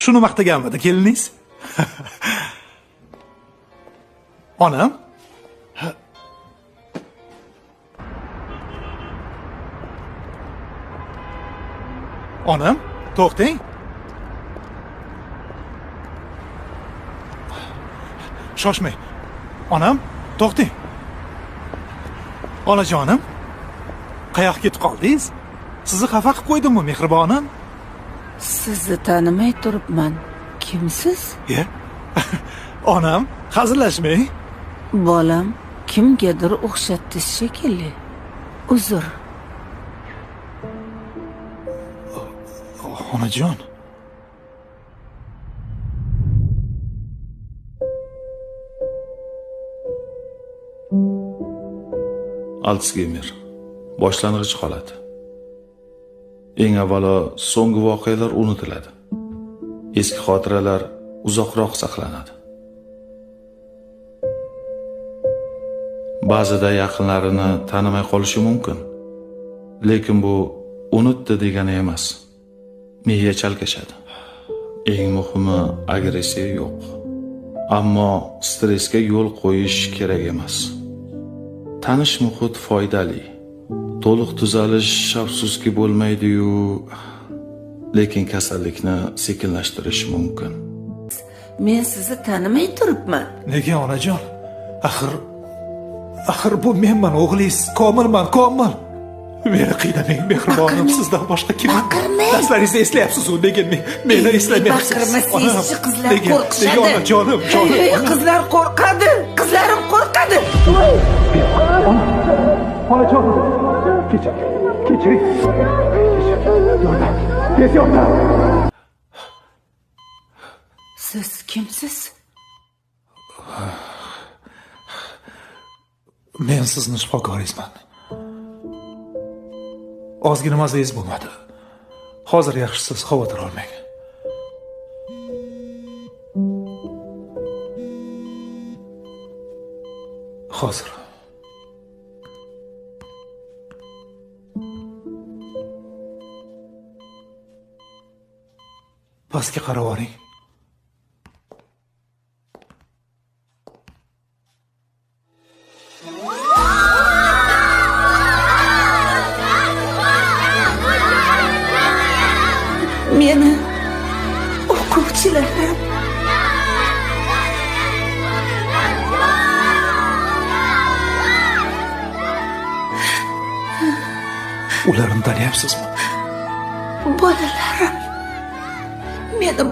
Shuni maqtaganmidi keliningiz? Onam? Onam, to'xtang. Shoshmang. Onam, to'xtang. Onajonim, qayoqqa ketib qoldingiz? Sizni xafa qilib qo'ydimmi, mehribonim? Sizni tanimay turibman. Kimsiz? Ya. Onam, hazillashmang. Bolam, kimgadir o'xshatdi shekilli. Uzr. Onajon. Alsgeymer boshlang'ich holati. Eng avvalo so'nggi voqealar unutiladi. Eski xotiralar uzoqroq saqlanadi. Ba'zida yaqinlarini tanimay qolishi mumkin. Lekin bu unutdi degani emas. Miya chalkashadi. Eng muhimi agressiya yo'q. Ammo stressga yo'l qo'yish kerak emas. Tanish muhit foydali. To'liq tuzalish afsuski bo'lmaydi-yu, lekin kasallikni sekinlashtirish mumkin. Men sizni tanimay turibman. Nega onajon? Axir bu menman, o'g'lingiz, Komilman, Komil. Meni qiynamang, mehribonim, sizdan boshqa kim? Darslaringizni eslayapsiz-u, nega meni eslamayapsiz? Baqirmasangiz, qizlar qo'rqishadi. Nega onajonim, jonim? Qizlar qo'rqadi, qizlarim qo'rqadi. Onajonim, kechiring. Yordam, tez yordam. Siz kimsiz? Men sizni shifokoringizman. Ozgina mazangiz bo'lmadi. Hozir yaxshisiz, xavotir olmang. Hozir. Pastga qarab oling. Meni o'quvchilarim. Ularni taniyapsizmi? Bolalarim. Meni